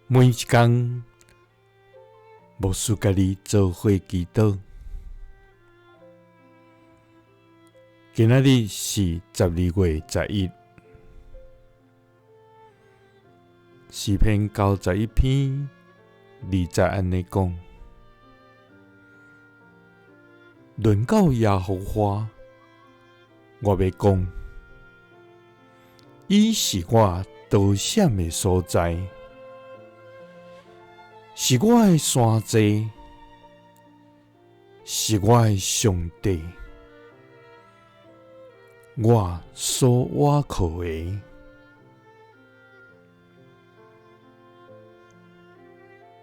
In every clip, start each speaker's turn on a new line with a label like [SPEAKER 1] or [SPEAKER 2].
[SPEAKER 1] 每一工，牧师佮你做伙祈祷。今仔日是12月11，诗篇91篇2节按呢讲：论到耶和华，我欲讲，伊是我逃闪的所在，是我的山寨，是我的上帝，我所倚靠的。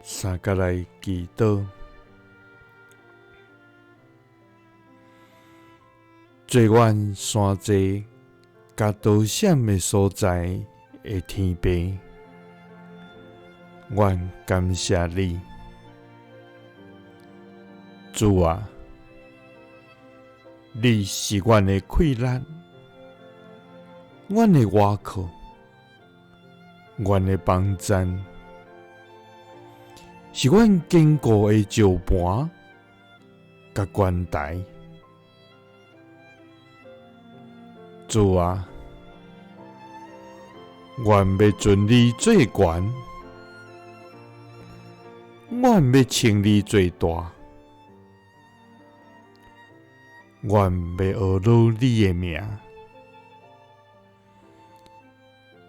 [SPEAKER 1] 三角来祈祷，做阮山寨佮逃闪的所在的天父，阮感谢你，主啊，你是阮的气力，阮的倚靠，阮的帮赞，是阮坚固的石磐佮关台。主啊，阮欲尊你做悬，阮欲称你做大，阮欲呵咾你的名，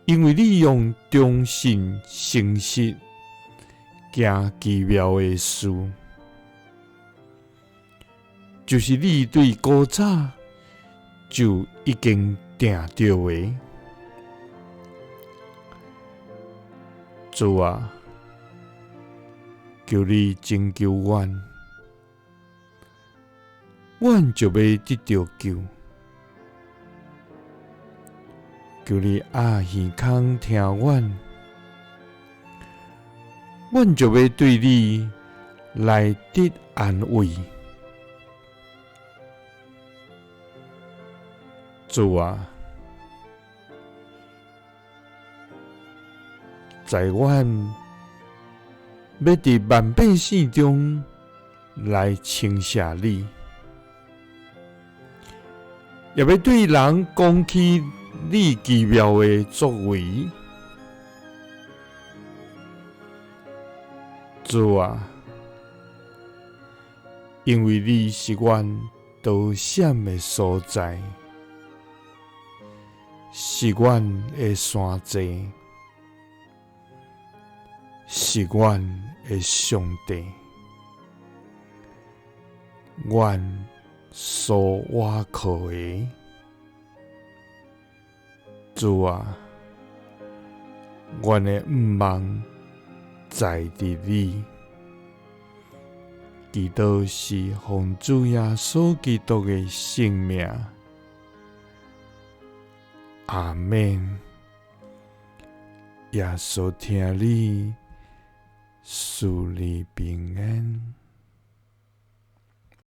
[SPEAKER 1] 因为你用忠信诚实行奇妙的事，就是你对古早就已经定著的。主啊，求你拯救阮，阮就欲得著救。求你掩耳孔听阮，阮就欲对你来得安慰。主啊，在阮欲伫万百姓中来称谢你，也欲对人讲起你奇妙的作为。主啊，因为你是阮逃闪的所在，是阮的山寨，是阮的上帝，阮所倚靠的。主啊，阮的向望在伫你。祈祷是奉主耶稣基督的圣名。阿们。耶稣疼你，赐你平安。